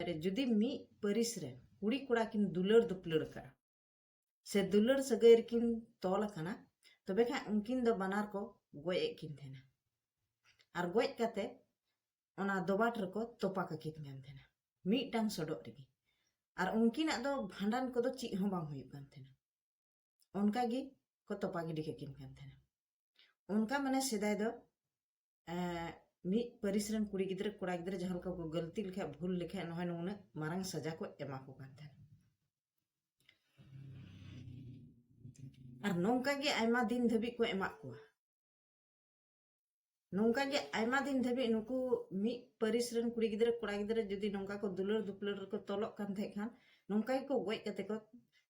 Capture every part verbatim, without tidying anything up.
ᱨᱮ ᱡᱩᱫᱤ ᱢᱤᱫ ᱯᱟᱹᱨᱤᱥ ᱨᱮ ᱠᱩᱲᱤ ᱠᱚᱲᱟ ᱠᱤᱱ ᱫᱩᱞᱟᱹᱲ ᱫᱩᱯᱞᱟᱹᱲ ᱟᱠᱟᱫᱼᱟ ᱥᱮ ᱫᱩᱞᱟᱹᱲ ᱥᱟᱹᱜᱟᱹᱭ ᱨᱮᱠᱤᱱ ᱛᱚᱞ ᱟᱠᱟᱱᱟ, ᱛᱚᱵᱮ ᱠᱷᱟᱱ ᱩᱱᱠᱤᱱ ᱫᱚ ᱵᱟᱱᱟᱨ ᱠᱚ ᱜᱚᱡ ᱮᱫ ᱠᱤᱱ ᱛᱟᱦᱮᱱᱟ᱾ ᱟᱨ ᱜᱚᱡ ᱠᱟᱛᱮ ᱚᱱᱟ ᱫᱚᱵᱟᱴ ᱨᱮᱠᱚ ᱛᱚᱯᱟ ᱠᱟᱠᱤᱱ ᱠᱟᱱ ᱛᱟᱦᱮᱱᱟ, ᱢᱤᱫᱴᱟᱝ ᱥᱚᱰᱚᱜ ᱨᱮᱜᱮ᱾ ᱟᱨ ᱩᱱᱠᱤᱱᱟᱜ ᱫᱚ ᱵᱷᱟᱸᱰᱟᱱ ᱠᱚᱫᱚ ᱪᱮᱫ ᱦᱚᱸ ᱵᱟᱝ ᱦᱩᱭᱩᱜ ᱠᱟᱱ ᱛᱟᱦᱮᱱᱟ᱾ ᱚᱱᱠᱟ ᱜᱮ ᱠᱚ ᱛᱚᱯᱟ ᱜᱤᱰᱤ ᱠᱟᱠᱤᱱ ᱠᱟᱱ ᱛᱟᱦᱮᱱᱟ᱾ ᱚᱱᱠᱟ ᱢᱟᱱᱮ ᱥᱮᱫᱟᱭ ᱫᱚ ᱮᱸ, ᱢᱤᱫ ᱯᱟᱹᱨᱤᱥ ᱨᱮᱱ ᱠᱩᱲᱤ ᱜᱤᱫᱽᱨᱟᱹ ᱠᱚᱲᱟ ᱜᱤᱫᱽᱨᱟᱹ ᱡᱟᱦᱟᱸ ᱞᱮᱠᱟ ᱠᱚ ᱜᱟᱹᱞᱛᱤ ᱞᱮᱠᱷᱟᱡ, ᱵᱷᱩᱞ ᱞᱮᱠᱷᱟᱡ, ᱱᱚᱜᱼᱚᱭ ᱱᱩᱱᱟᱹᱜ ᱢᱟᱨᱟᱝ ᱥᱟᱡᱟ ᱠᱚ ᱮᱢᱟ ᱠᱚ ᱠᱟᱱ ᱛᱟᱦᱮᱱᱟ᱾ ᱟᱨ ᱱᱚᱝᱠᱟ ᱜᱮ ᱟᱭᱢᱟ ᱫᱤᱱ ᱫᱷᱟᱹᱵᱤᱡ ᱠᱚ ᱮᱢᱟᱜ ᱠᱚᱣᱟ᱾ ᱱᱚᱝᱠᱟ ᱜᱮ ᱟᱭᱢᱟ ᱫᱤᱱ ᱫᱷᱟᱹᱵᱤᱡ ᱱᱩᱠᱩ ᱢᱤᱫ ᱯᱟᱹᱨᱤᱥ ᱨᱮᱱ ᱠᱩᱲᱤ ᱜᱤᱫᱽᱨᱟᱹ ᱠᱚᱲᱟ ᱜᱤᱫᱽᱨᱟᱹ ᱡᱩᱫᱤ ᱱᱚᱝᱠᱟ ᱠᱚ ᱫᱩᱞᱟᱹᱲ ᱫᱩᱯᱞᱟᱹᱲ ᱨᱮᱠᱚ ᱛᱚᱞᱚᱜ ᱠᱟᱱ ᱛᱟᱦᱮᱸ ᱠᱷᱟᱱ, ᱱᱚᱝᱠᱟ ᱜᱮᱠᱚ ᱜᱚᱡ ᱠᱟᱛᱮ ᱠᱚ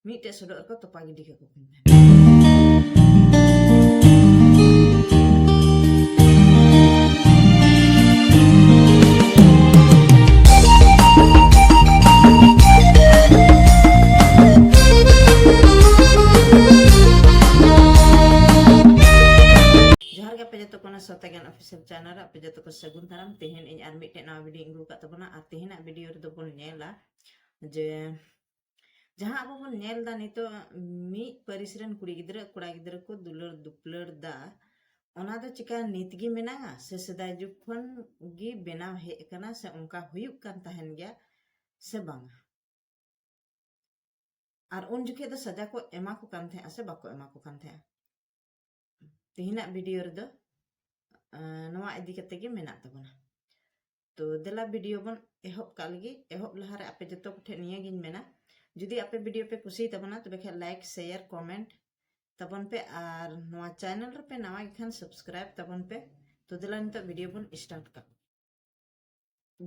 ᱢᱤᱫᱴᱮᱡ ᱥᱚᱰᱚᱜ ᱨᱮᱠᱚ ᱛᱚᱯᱟ ᱜᱤᱰᱤ ᱠᱟᱠᱚ ᱠᱟᱱ ᱛᱟᱦᱮᱸᱱᱟ᱾ ᱡᱚᱦᱟᱨ ᱜᱮ ᱟᱯᱮ ᱡᱚᱛᱚ ᱠᱚ ᱚᱱᱟ ᱥᱚᱛᱮ ᱜᱟᱱ ᱚᱯᱷᱤᱥᱤᱭᱟᱞ ᱪᱮᱱᱮᱞ ᱨᱮ ᱟᱯᱮ ᱡᱚᱛᱚ ᱠᱚ ᱥᱟᱹᱜᱩᱱ ᱫᱟᱨᱟᱢ᱾ ᱛᱮᱦᱮᱧ ᱤᱧ ᱟᱨ ᱢᱤᱫᱴᱮᱡ ᱱᱟᱣᱟ ᱵᱷᱤᱰᱤᱭᱳ ᱟᱹᱜᱩ ᱟᱠᱟᱫ ᱛᱟᱵᱚᱱᱟ᱾ ᱟᱨ ᱛᱮᱦᱮᱧᱟᱜ ᱵᱷᱤᱰᱤᱭᱳ ᱨᱮᱫᱚ ᱵᱚᱱ ᱧᱮᱞᱟ ᱡᱮ ᱡᱟᱦᱟᱸ ᱟᱵᱚ ᱵᱚᱱ ᱧᱮᱞ ᱮᱫᱟ ᱱᱤᱛᱚᱜ ᱢᱤᱫ ᱯᱟᱹᱨᱤᱥ ᱨᱮᱱ ᱠᱩᱲᱤ ᱜᱤᱫᱽᱨᱟᱹ ᱠᱚᱲᱟ ᱜᱤᱫᱽᱨᱟᱹ ᱠᱚ ᱫᱩᱞᱟᱹᱲ ᱫᱩᱯᱞᱟᱹᱲ ᱫᱟ, ᱚᱱᱟ ᱫᱚ ᱪᱮᱠᱟ ᱱᱤᱛ ᱜᱮ ᱢᱮᱱᱟᱜᱼᱟ ᱥᱮ ᱥᱮᱫᱟᱭ ᱡᱩᱜᱽ ᱠᱷᱚᱱ ᱜᱮ ᱵᱮᱱᱟᱣ ᱦᱮᱡ ᱟᱠᱟᱱᱟ ᱥᱮ ᱚᱱᱠᱟ ᱦᱩᱭᱩᱜ ᱠᱟᱱ ᱛᱟᱦᱮᱱ ᱜᱮᱭᱟ ᱥᱮ ᱵᱟᱝᱟ? ᱟᱨ ᱩᱱ ᱡᱚᱠᱷᱮᱡ ᱫᱚ ᱥᱟᱡᱟ ᱠᱚ ᱮᱢᱟ ᱠᱚ ᱠᱟᱱ ᱛᱟᱦᱮᱸᱜᱼᱟ ᱥᱮ ᱵᱟᱠᱚ ᱮᱢᱟ ᱠᱚ ᱠᱟᱱ ᱛᱟᱦᱮᱸᱜᱼᱟ? ᱛᱮᱦᱮᱧᱟᱜ ᱵᱷᱤᱰᱤᱭᱳ ᱨᱮᱫᱚ, ᱟᱸ, ᱱᱚᱣᱟ ᱤᱫᱤ ᱠᱟᱛᱮ ᱜᱮ ᱢᱮᱱᱟᱜ ᱛᱟᱵᱚᱱᱟ᱾ ᱛᱚ ᱫᱮᱞᱟ ᱵᱷᱤᱰᱤᱭᱳ ᱵᱚᱱ ᱮᱦᱚᱵ ᱠᱟᱜ ᱞᱟᱹᱜᱤᱫ᱾ ᱮᱦᱚᱵ ᱞᱟᱦᱟᱨᱮ ᱟᱯᱮ ᱡᱚᱛᱚ ᱠᱚᱴᱷᱮᱱ ᱱᱤᱭᱟᱹ ᱜᱤᱧ ᱢᱮᱱᱟ, ᱡᱩᱫᱤ ᱟᱯᱮ ᱵᱷᱤᱰᱤᱭᱳ ᱯᱮ ᱠᱩᱥᱤᱭ ᱛᱟᱵᱚᱱᱟ, ᱛᱚᱵᱮ ᱠᱷᱟᱱ ᱞᱟᱭᱤᱠ, ᱥᱮᱭᱟᱨ, ᱠᱚᱢᱮᱱᱴ ᱛᱟᱵᱚᱱ ᱯᱮ, ᱟᱨ ᱱᱚᱣᱟ ᱪᱮᱱᱮᱞ ᱨᱮᱯᱮ ᱱᱟᱣᱟ ᱜᱮ ᱠᱷᱟᱱ ᱥᱟᱵᱥᱠᱨᱟᱭᱤᱵ ᱛᱟᱵᱚᱱ ᱯᱮ᱾ ᱛᱚ ᱫᱮᱞᱟ ᱱᱤᱛᱚᱜ ᱵᱷᱤᱰᱤᱭᱳ ᱵᱚᱱ ᱥᱴᱟᱨᱴ ᱠᱟᱜ᱾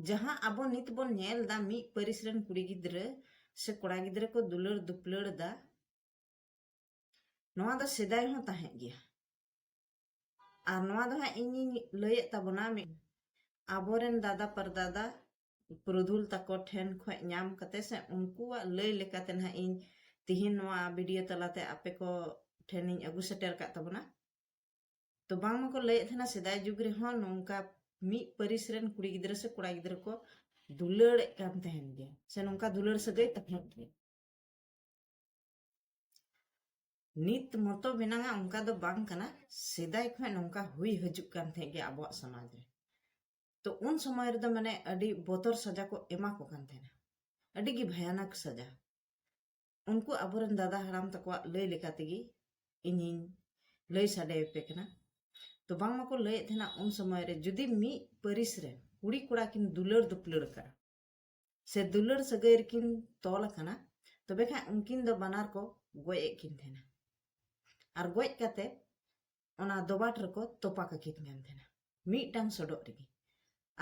ᱡᱟᱦᱟᱸ ᱟᱵᱚ ᱱᱤᱛ ᱵᱚᱱ ᱧᱮᱞ ᱮᱫᱟ, ᱢᱤᱫ ᱯᱟᱹᱨᱤᱥ ᱨᱮᱱ ᱠᱩᱲᱤ ᱜᱤᱫᱽᱨᱟᱹ ᱥᱮ ᱠᱚᱲᱟ ᱜᱤᱫᱽᱨᱟᱹ ᱠᱚ ᱫᱩᱞᱟᱹᱲ ᱫᱩᱯᱞᱟᱹᱲ ᱮᱫᱟ, ᱱᱚᱣᱟ ᱫᱚ ᱥᱮᱫᱟᱭ ᱦᱚᱸ ᱛᱟᱦᱮᱸ ᱜᱮᱭᱟ᱾ ᱟᱨ ᱱᱚᱣᱟ ᱫᱚ ᱦᱟᱸᱜ ᱤᱧᱤᱧ ᱞᱟᱹᱭᱮᱫ ᱛᱟᱵᱚᱱᱟ, ᱢᱤᱫ ᱟᱵᱚᱨᱮᱱ ᱫᱟᱫᱟ ᱯᱟᱨᱫᱟᱫᱟ ᱯᱩᱨᱩᱫᱷᱩᱞ ᱛᱟᱠᱚ ᱴᱷᱮᱱ ᱠᱷᱚᱱ ᱧᱟᱢ ᱠᱟᱛᱮ ᱥᱮ ᱩᱱᱠᱩᱣᱟᱜ ᱞᱟᱹᱭ ᱞᱮᱠᱟᱛᱮ ᱱᱟᱦᱟᱜ ᱤᱧ ᱛᱤᱦᱤᱧ ᱱᱚᱣᱟ ᱵᱷᱤᱰᱤᱭᱳ ᱛᱟᱞᱟᱛᱮ ᱟᱯᱮ ᱠᱚ ᱴᱷᱮᱱᱤᱧ ᱟᱹᱜᱩ ᱥᱮᱴᱮᱨ ᱠᱟᱜ ᱛᱟᱵᱚᱱᱟ᱾ ᱛᱚ ᱵᱟᱝᱢᱟ ᱠᱚ ᱞᱟᱹᱭᱮᱫ ᱛᱟᱦᱮᱱᱟ, ᱥᱮᱫᱟᱭ ᱡᱩᱜᱽ ᱨᱮᱦᱚᱸ ᱱᱚᱝᱠᱟ ᱢᱤᱫ ᱯᱟᱹᱨᱤᱥ ᱨᱮᱱ ᱠᱩᱲᱤ ᱜᱤᱫᱽᱨᱟᱹ ᱥᱮ ᱠᱚᱲᱟ ᱜᱤᱫᱽᱨᱟᱹ ᱠᱚ ᱫᱩᱞᱟᱹᱲᱮᱫ ᱠᱟᱱ ᱛᱟᱦᱮᱱ ᱜᱮᱭᱟ, ᱥᱮ ᱱᱚᱝᱠᱟ ᱫᱩᱞᱟᱹᱲ ᱥᱟᱹᱜᱟᱹᱭ ᱛᱟᱦᱮᱸ ᱜᱮᱭᱟ᱾ ᱱᱤᱛ ᱢᱚᱛᱚ ᱢᱮᱱᱟᱜᱼᱟ ᱚᱱᱠᱟ ᱫᱚ ᱵᱟᱝ ᱠᱟᱱᱟ, ᱥᱮᱫᱟᱭ ᱠᱷᱚᱱ ᱱᱚᱝᱠᱟ ᱦᱩᱭ ᱦᱤᱡᱩᱜ ᱠᱟᱱ ᱛᱟᱦᱮᱸᱫ ᱜᱮᱭᱟ ᱟᱵᱚᱣᱟᱜ ᱥᱚᱢᱟᱡᱽ ᱨᱮ᱾ ᱛᱚ ᱩᱱ ᱥᱚᱢᱚᱭ ᱨᱮᱫᱚ ᱢᱟᱱᱮ ᱟᱹᱰᱤ ᱵᱚᱛᱚᱨ ᱥᱟᱡᱟ ᱠᱚ ᱮᱢᱟ ᱠᱚ ᱠᱟᱱ ᱛᱟᱦᱮᱱᱟ, ᱟᱹᱰᱤ ᱜᱮ ᱵᱷᱟᱭᱟᱱᱚᱠ ᱥᱟᱡᱟ᱾ ᱩᱱᱠᱩ ᱟᱵᱚᱨᱮᱱ ᱫᱟᱫᱟ ᱦᱟᱲᱟᱢ ᱛᱟᱠᱚᱣᱟᱜ ᱞᱟᱹᱭ ᱞᱮᱠᱟ ᱛᱮᱜᱮ ᱤᱧᱤᱧ ᱞᱟᱹᱭ ᱥᱟᱰᱮ ᱟᱯᱮ ᱠᱟᱱᱟ᱾ ᱛᱚ ᱵᱟᱝ ᱢᱟᱠᱚ ᱞᱟᱹᱭᱮᱫ ᱛᱟᱦᱮᱱᱟ ᱩᱱ ᱥᱚᱢᱚᱭ ᱨᱮ ᱡᱩᱫᱤ ᱢᱤᱫ ᱯᱟᱹᱨᱤᱥ ᱨᱮ ᱠᱩᱲᱤ ᱠᱚᱲᱟ ᱠᱤᱱ ᱫᱩᱞᱟᱹᱲ ᱫᱩᱯᱞᱟᱹᱲ ᱠᱟᱜᱼᱟ, ᱥᱮ ᱫᱩᱞᱟᱹᱲ ᱥᱟᱹᱜᱟᱹᱭ ᱨᱮᱠᱤᱱ ᱛᱚᱞ ᱟᱠᱟᱱᱟ, ᱛᱚᱵᱮ ᱠᱷᱟᱱ ᱩᱱᱠᱤᱱ ᱫᱚ ᱵᱟᱱᱟᱨ ᱠᱚ ᱜᱚᱡ ᱮᱫ ᱠᱤᱱ ᱛᱟᱦᱮᱱᱟ᱾ ᱟᱨ ᱜᱚᱡ ᱠᱟᱛᱮ ᱚᱱᱟ ᱫᱚᱵᱟᱴ ᱨᱮᱠᱚ ᱛᱚᱯᱟ ᱠᱟᱹᱠᱤᱱ ᱠᱟᱱ ᱛᱟᱦᱮᱱᱟ, ᱢᱤᱫᱴᱟᱝ ᱥᱚᱰᱚᱜ ᱨᱮᱜᱮ᱾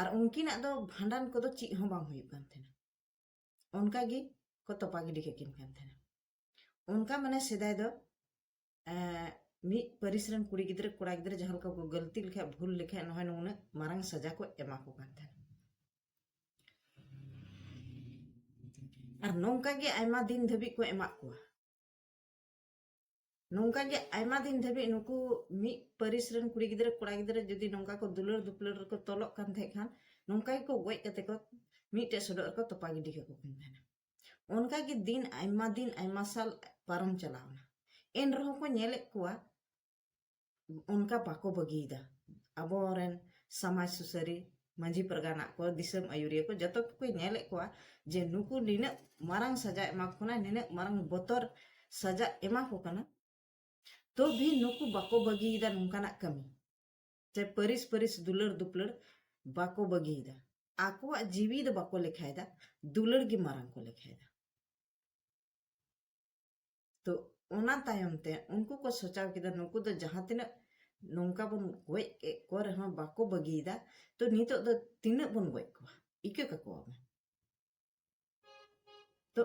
ᱟᱨ ᱩᱱᱠᱤᱱᱟᱜ ᱫᱚ ᱵᱷᱟᱸᱰᱟᱱ ᱠᱚᱫᱚ ᱪᱮᱫ ᱦᱚᱸ ᱵᱟᱝ ᱦᱩᱭᱩᱜ ᱠᱟᱱ ᱛᱟᱦᱮᱱᱟ, ᱚᱱᱠᱟ ᱜᱮ ᱠᱚ ᱛᱚᱯᱟ ᱜᱤᱰᱤ ᱠᱟᱹᱠᱤᱱ ᱠᱟᱱ ᱛᱟᱦᱮᱱᱟ᱾ ᱚᱱᱠᱟ ᱢᱟᱱᱮ ᱥᱮᱫᱟᱭ ᱫᱚ ᱮᱸ, ᱢᱤᱫ ᱯᱟᱹᱨᱤᱥ ᱨᱮᱱ ᱠᱩᱲᱤ ᱜᱤᱫᱽᱨᱟᱹ ᱠᱚᱲᱟ ᱜᱤᱫᱽᱨᱟᱹ ᱡᱟᱦᱟᱸ ᱞᱮᱠᱟ ᱠᱚ ᱜᱟᱹᱞᱛᱤ ᱞᱮᱠᱷᱟᱡ, ᱵᱷᱩᱞ ᱞᱮᱠᱷᱟᱡ, ᱱᱚᱜᱼᱚᱭ ᱱᱩᱱᱟᱹᱜ ᱢᱟᱨᱟᱝ ᱥᱟᱡᱟ ᱠᱚ ᱮᱢᱟ ᱠᱚ ᱠᱟᱱ ᱛᱟᱦᱮᱱᱟ᱾ ᱟᱨ ᱱᱚᱝᱠᱟ ᱜᱮ ᱟᱭᱢᱟ ᱫᱤᱱ ᱫᱷᱟᱹᱵᱤᱡ ᱠᱚ ᱮᱢᱟᱜ ᱠᱚᱣᱟ᱾ ᱱᱚᱝᱠᱟ ᱜᱮ ᱟᱭᱢᱟ ᱫᱤᱱ ᱫᱷᱟᱹᱵᱤᱡ ᱱᱩᱠᱩ ᱢᱤᱫ ᱯᱟᱹᱨᱤᱥ ᱨᱮᱱ ᱠᱩᱲᱤ ᱜᱤᱫᱽᱨᱟᱹ ᱠᱚᱲᱟ ᱜᱤᱫᱽᱨᱟᱹ ᱡᱩᱫᱤ ᱱᱚᱝᱠᱟ ᱠᱚ ᱫᱩᱞᱟᱹᱲ ᱫᱩᱯᱞᱟᱹᱲ ᱨᱮᱠᱚ ᱛᱚᱞᱚᱜ ᱠᱟᱱ ᱛᱟᱦᱮᱸ ᱠᱷᱟᱱ, ᱱᱚᱝᱠᱟ ᱜᱮᱠᱚ ᱜᱚᱡ ᱠᱟᱛᱮ ᱠᱚ ᱢᱤᱫᱴᱮᱡ ᱥᱚᱰᱚᱜ ᱨᱮᱠᱚ ᱛᱚᱯᱟ ᱜᱤᱰᱤ ᱠᱟᱠᱚ ᱠᱟᱱ ᱛᱟᱦᱮᱱᱟ᱾ ᱚᱱᱠᱟ ᱜᱮ ᱫᱤᱱ ᱟᱭᱢᱟ ᱫᱤᱱ ᱟᱭᱢᱟ ᱥᱟᱞ ᱯᱟᱨᱚᱢ ᱪᱟᱞᱟᱣ ᱮᱱᱟ, ᱮᱱ ᱨᱮᱦᱚᱸ ᱠᱚ ᱧᱮᱞᱮᱫ ᱠᱚᱣᱟ ᱚᱱᱠᱟ ᱵᱟᱠᱚ ᱵᱟᱹᱜᱤᱭᱮᱫᱟ᱾ ᱟᱵᱚᱨᱮᱱ ᱥᱚᱢᱟᱡᱽ ᱥᱩᱥᱟᱹᱨᱤ, ᱢᱟᱹᱡᱷᱤ ᱯᱟᱨᱜᱟᱱᱟ ᱠᱚ, ᱫᱤᱥᱚᱢ ᱟᱹᱭᱩᱨᱤᱭᱟᱹ ᱠᱚ ᱡᱚᱛᱚ ᱠᱚᱠᱚ ᱧᱮᱞᱮᱫ ᱠᱚᱣᱟ ᱡᱮ ᱱᱩᱠᱩ ᱱᱤᱱᱟᱹᱜ ᱢᱟᱨᱟᱝ ᱥᱟᱡᱟ ᱮᱢᱟ ᱠᱚ ᱠᱟᱱᱟ, ᱱᱤᱱᱟᱹᱜ ᱢᱟᱨᱟᱝ ᱵᱚᱛᱚᱨ ᱥᱟᱡᱟ ᱮᱢᱟ ᱠᱚ ᱠᱟᱱᱟ, ᱛᱚ ᱵᱷᱤ ᱱᱩᱠᱩ ᱵᱟᱠᱚ ᱵᱟᱹᱜᱤᱭᱮᱫᱟ ᱱᱚᱝᱠᱟᱱᱟᱜ ᱠᱟᱹᱢᱤ᱾ ᱥᱮ ᱯᱟᱹᱨᱤᱥ ᱯᱟᱹᱨᱤᱥ ᱫᱩᱞᱟᱹᱲ ᱫᱩᱯᱞᱟᱹᱲ ᱵᱟᱠᱚ ᱵᱟᱹᱜᱤᱭᱮᱫᱟ᱾ ᱟᱠᱚᱣᱟᱜ ᱡᱤᱣᱤ ᱫᱚ ᱵᱟᱠᱚ ᱞᱮᱠᱷᱟᱭᱮᱫᱟ, ᱫᱩᱞᱟᱹᱲ ᱜᱮ ᱢᱟᱨᱟᱝ ᱠᱚ ᱞᱮᱠᱷᱟᱭᱮᱫᱟ᱾ ᱛᱚ ᱚᱱᱟ ᱛᱟᱭᱚᱢ ᱛᱮ ᱩᱱᱠᱩ ᱠᱚ ᱥᱚᱪᱟᱣ ᱠᱮᱫᱟ, ᱱᱩᱠᱩ ᱫᱚ ᱡᱟᱦᱟᱸ ᱛᱤᱱᱟᱹᱜ ᱱᱚᱝᱠᱟ ᱵᱚᱱ ᱜᱚᱡ ᱠᱮᱫ ᱠᱚ ᱨᱮᱦᱚᱸ ᱵᱟᱠᱚ ᱵᱟᱹᱜᱤᱭᱮᱫᱟ, ᱛᱚ ᱱᱤᱛᱚᱜ ᱫᱚ ᱛᱤᱱᱟᱹᱜ ᱵᱚᱱ ᱜᱚᱡ ᱠᱚᱣᱟ, ᱤᱠᱟᱹ ᱠᱟᱠᱚᱣᱟ ᱵᱚᱱ᱾ ᱛᱚ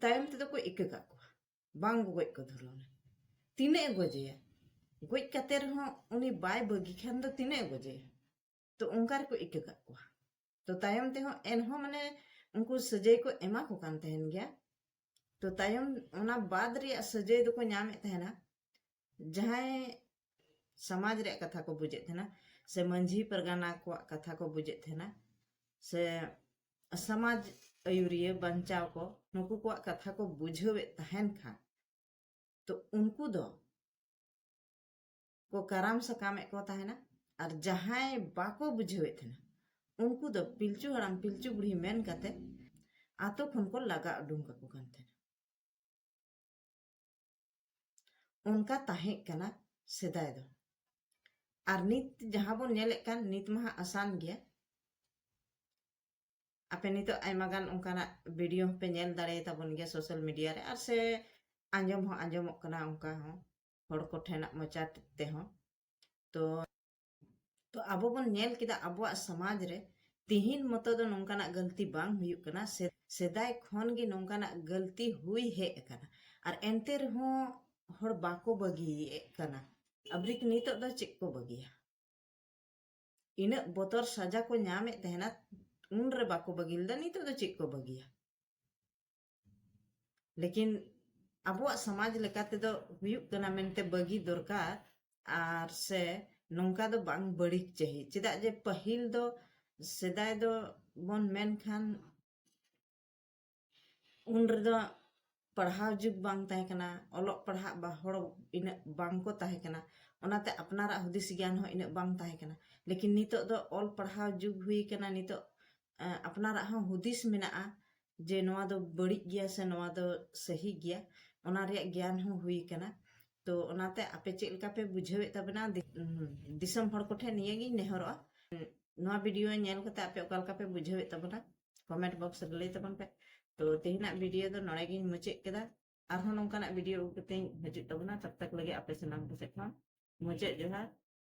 ᱛᱟᱭᱚᱢ ᱛᱮᱫᱚ ᱠᱚ ᱤᱠᱟᱹ ᱠᱟᱜ ᱠᱚᱣᱟ, ᱵᱟᱝ ᱠᱚ ᱜᱚᱡ ᱠᱚ ᱫᱷᱩᱨᱟᱹᱣ ᱮᱱᱟ᱾ ᱛᱤᱱᱟᱹᱜ ᱮ ᱜᱚᱡᱮᱭᱟ? ᱜᱚᱡ ᱠᱟᱛᱮ ᱨᱮᱦᱚᱸ ᱩᱱᱤ ᱵᱟᱭ ᱵᱟᱹᱜᱤ ᱠᱷᱟᱱ ᱫᱚ ᱛᱤᱱᱟᱹᱜ ᱮ ᱜᱚᱡᱮᱭᱟ? ᱛᱚ ᱚᱱᱠᱟ ᱨᱮᱠᱚ ᱤᱠᱟᱹ ᱠᱟᱜ ᱠᱚᱣᱟ᱾ ᱛᱚ ᱛᱟᱭᱚᱢ ᱛᱮᱦᱚᱸ ᱮᱱᱦᱚᱸ ᱢᱟᱱᱮ ᱩᱱᱠᱩ ᱥᱟᱹᱡᱟᱹᱭ ᱠᱚ ᱮᱢᱟ ᱠᱚ ᱠᱟᱱ ᱛᱟᱦᱮᱱ ᱜᱮᱭᱟ᱾ ᱛᱚ ᱛᱟᱭᱚᱢ ᱚᱱᱟ ᱵᱟᱫ ᱨᱮᱭᱟᱜ ᱥᱟᱹᱡᱟᱹᱭ ᱫᱚᱠᱚ ᱧᱟᱢᱮᱫ ᱛᱟᱦᱮᱱᱟ ᱡᱟᱦᱟᱸᱭ ᱥᱚᱢᱟᱡᱽ ᱨᱮᱭᱟᱜ ᱠᱟᱛᱷᱟ ᱠᱚ ᱵᱩᱡᱮᱫ ᱛᱟᱦᱮᱱᱟ, ᱥᱮ ᱢᱟᱹᱡᱷᱤ ᱯᱟᱨᱜᱟᱱᱟ ᱠᱚᱣᱟᱜ ᱠᱟᱛᱷᱟ ᱠᱚ ᱵᱩᱡᱮᱫ ᱛᱟᱦᱮᱱᱟ, ᱥᱮ ᱥᱚᱢᱟᱡᱽ ᱟᱹᱭᱩᱨᱤᱭᱟᱹ ᱵᱟᱧᱪᱟᱣ ᱠᱚ ᱱᱩᱠᱩ ᱠᱚᱣᱟᱜ ᱠᱟᱛᱷᱟ ᱠᱚ ᱵᱩᱡᱷᱟᱹᱣᱮᱫ ᱛᱟᱦᱮᱱ ᱠᱷᱟᱱ, ᱛᱚ ᱩᱱᱠᱩ ᱫᱚ ᱠᱚ ᱠᱟᱨᱟᱢ ᱥᱟᱠᱟᱢᱮᱫ ᱠᱚ ᱛᱟᱦᱮᱱᱟ᱾ ᱟᱨ ᱡᱟᱦᱟᱸᱭ ᱵᱟᱠᱚ ᱵᱩᱡᱷᱟᱹᱣᱮᱫ ᱛᱟᱦᱮᱱᱟ, ᱩᱱᱠᱩ ᱫᱚ ᱯᱤᱞᱪᱩ ᱦᱟᱲᱟᱢ ᱯᱤᱞᱪᱩ ᱵᱩᱲᱦᱤ ᱢᱮᱱ ᱠᱟᱛᱮ ᱟᱛᱳ ᱠᱷᱚᱱ ᱠᱚ ᱞᱟᱜᱟ ᱩᱰᱩᱝ ᱠᱟᱠᱚ ᱠᱟᱱ ᱛᱟᱦᱮᱱᱟ᱾ ᱚᱱᱠᱟ ᱛᱟᱦᱮᱸ ᱠᱟᱱᱟ ᱥᱮᱫᱟᱭ ᱫᱚ᱾ ᱟᱨ ᱱᱤᱛ ᱡᱟᱦᱟᱸ ᱵᱚᱱ ᱧᱮᱞᱮᱫ ᱠᱟᱱ, ᱱᱤᱛ ᱢᱟ ᱦᱟᱸᱜ ᱟᱥᱟᱱ ᱜᱮᱭᱟ᱾ ᱟᱯᱮ ᱱᱤᱛᱚᱜ ᱟᱭᱢᱟ ᱜᱟᱱ ᱚᱱᱠᱟᱱᱟᱜ ᱵᱷᱤᱰᱤᱭᱳ ᱦᱚᱸᱯᱮ ᱧᱮᱞ ᱫᱟᱲᱮᱭᱟᱛᱟᱵᱚᱱ ᱜᱮᱭᱟ ᱥᱳᱥᱟᱞ ᱢᱤᱰᱤᱭᱟ ᱨᱮ, ᱟᱨ ᱥᱮ ᱟᱸᱡᱚᱢ ᱦᱚᱸ ᱟᱸᱡᱚᱢᱚᱜ ᱠᱟᱱᱟ ᱚᱱᱠᱟ ᱦᱚᱸ ᱦᱚᱲ ᱠᱚᱴᱷᱮᱱᱟᱜ ᱢᱚᱪᱟ ᱛᱮᱦᱚᱸ᱾ ᱛᱚ, ᱛᱚ ᱟᱵᱚ ᱵᱚᱱ ᱧᱮᱞ ᱠᱮᱫᱟ ᱟᱵᱚᱣᱟᱜ ᱥᱚᱢᱟᱡᱽ ᱨᱮ ᱛᱤᱦᱤᱧ ᱢᱚᱛᱚ ᱫᱚ ᱱᱚᱝᱠᱟᱱᱟᱜ ᱜᱟᱹᱞᱛᱤ ᱵᱟᱝ ᱦᱩᱭᱩᱜ ᱠᱟᱱᱟ, ᱥᱮ-, ᱥᱮᱫᱟᱭ ᱠᱷᱚᱱ ᱜᱮ ᱱᱚᱝᱠᱟᱱᱟᱜ ᱜᱟᱹᱞᱛᱤ ᱦᱩᱭ ᱦᱮᱡ ᱟᱠᱟᱱᱟ᱾ ᱟᱨ ᱮᱱᱛᱮ ᱨᱮᱦᱚᱸ ᱦᱚᱲ ᱵᱟᱠᱚ ᱵᱟᱹᱜᱤᱭᱮᱫ ᱠᱟᱱᱟ᱾ ᱟᱵᱨᱤᱠ ᱱᱤᱛᱚᱜ ᱫᱚ ᱪᱮᱫ ᱠᱚ ᱵᱟᱹᱜᱤᱭᱟ? ᱤᱱᱟᱹᱜ ᱵᱚᱛᱚᱨ ᱥᱟᱡᱟ ᱠᱚ ᱧᱟᱢᱮᱫ ᱛᱟᱦᱮᱱᱟ, ᱩᱱᱨᱮ ᱵᱟᱠᱚ ᱵᱟᱹᱜᱤ ᱞᱮᱫᱟ, ᱱᱤᱛᱚᱜ ᱫᱚ ᱪᱮᱫ ᱠᱚ ᱵᱟᱹᱜᱤᱭᱟ? ᱞᱮᱠᱤᱱ ᱟᱵᱚᱣᱟᱜ ᱥᱚᱢᱟᱡᱽ ᱞᱮᱠᱟ ᱛᱮᱫᱚ ᱦᱩᱭᱩᱜ ᱠᱟᱱᱟ ᱢᱮᱱᱛᱮ ᱵᱟᱹᱜᱤ ᱫᱚᱨᱠᱟᱨ, ᱟᱨ ᱥᱮ ᱱᱚᱝᱠᱟ ᱫᱚ ᱵᱟᱝ ᱵᱟᱹᱲᱤᱡ ᱪᱟᱹᱦᱤ᱾ ᱪᱮᱫᱟᱜ ᱡᱮ ᱯᱟᱹᱦᱤᱞ ᱫᱚ, ᱥᱮᱫᱟᱭ ᱫᱚ ᱵᱚᱱ ᱢᱮᱱᱠᱷᱟᱱ ᱩᱱ ᱨᱮᱫᱚ ᱯᱟᱲᱦᱟᱣ ᱡᱩᱜᱽ ᱵᱟᱝ ᱛᱟᱦᱮᱸ ᱠᱟᱱᱟ, ᱚᱞᱚᱜ ᱯᱟᱲᱦᱟᱜ ᱵᱟ ᱦᱚᱲ ᱤᱱᱟᱹᱜ ᱵᱟᱝ ᱠᱚ ᱛᱟᱦᱮᱸ ᱠᱟᱱᱟ, ᱚᱱᱟᱛᱮ ᱟᱯᱱᱟᱨᱟᱜ ᱦᱩᱫᱤᱥ ᱜᱮᱭᱟᱱ ᱦᱚᱸ ᱤᱱᱟᱹᱜ ᱵᱟᱝ ᱛᱟᱦᱮᱸ ᱠᱟᱱᱟ᱾ ᱞᱮᱠᱤᱱ ᱱᱤᱛᱚᱜ ᱫᱚ ᱚᱞ ᱯᱟᱲᱦᱟᱣ ᱡᱩᱜᱽ ᱦᱩᱭ ᱠᱟᱱᱟ, ᱱᱤᱛᱚᱜ, ᱮ, ᱟᱯᱱᱟᱨᱟᱜ ᱦᱚᱸ ᱦᱩᱫᱤᱥ ᱢᱮᱱᱟᱜᱼᱟ ᱡᱮ ᱱᱚᱣᱟ ᱫᱚ ᱵᱟᱹᱲᱤᱡ ᱜᱮᱭᱟ ᱥᱮ ᱱᱚᱣᱟ ᱫᱚ ᱥᱟᱹᱦᱤ ᱜᱮᱭᱟ, ᱚᱱᱟ ᱨᱮᱭᱟᱜ ᱜᱮᱭᱟᱱ ᱦᱚᱸ ᱦᱩᱭ ᱠᱟᱱᱟ᱾ ᱛᱚ ᱚᱱᱟᱛᱮ ᱟᱯᱮ ᱪᱮᱫ ᱞᱮᱠᱟ ᱯᱮ ᱵᱩᱡᱷᱟᱹᱣᱮᱫ ᱛᱟᱵᱚᱱᱟ, ᱫᱤ-, ᱩᱸ, ᱫᱤᱥᱚᱢ ᱦᱚᱲ ᱠᱚᱴᱷᱮᱱ ᱱᱤᱭᱟᱹ ᱜᱤᱧ ᱱᱮᱦᱚᱨᱚᱜᱼᱟ, ᱱᱚᱣᱟ ᱵᱷᱤᱰᱤᱭᱳ ᱧᱮᱞ ᱠᱟᱛᱮ ᱟᱯᱮ ᱚᱠᱟ ᱞᱮᱠᱟ ᱯᱮ ᱵᱩᱡᱷᱟᱹᱣᱮᱫ ᱛᱟᱵᱚᱱᱟ, ᱠᱚᱢᱮᱱᱴ ᱵᱚᱠᱥ ᱨᱮ ᱞᱟᱹᱭ ᱛᱟᱵᱚᱱ ᱯᱮ᱾ ᱛᱚ ᱛᱮᱦᱮᱧᱟᱜ ᱵᱷᱤᱰᱤᱭᱳ ᱫᱚ ᱱᱚᱰᱮ ᱜᱤᱧ ᱢᱩᱪᱟᱹᱫ ᱠᱮᱫᱟ᱾ ᱟᱨᱦᱚᱸ ᱱᱚᱝᱠᱟᱱᱟᱜ ᱵᱷᱤᱰᱤᱭᱳ ᱟᱹᱜᱩ ᱠᱟᱛᱮᱧ ᱦᱤᱡᱩᱜ ᱛᱟᱵᱚᱱᱟ᱾ ᱛᱚᱵ ᱛᱚᱠ ᱞᱟᱹᱜᱤᱫ ᱟᱯᱮ ᱥᱟᱱᱟᱢ ᱠᱚ ᱥᱮᱫ ᱠᱷᱚᱱ ᱢᱩᱪᱟᱹᱫ ᱡᱚᱦᱟᱨ᱾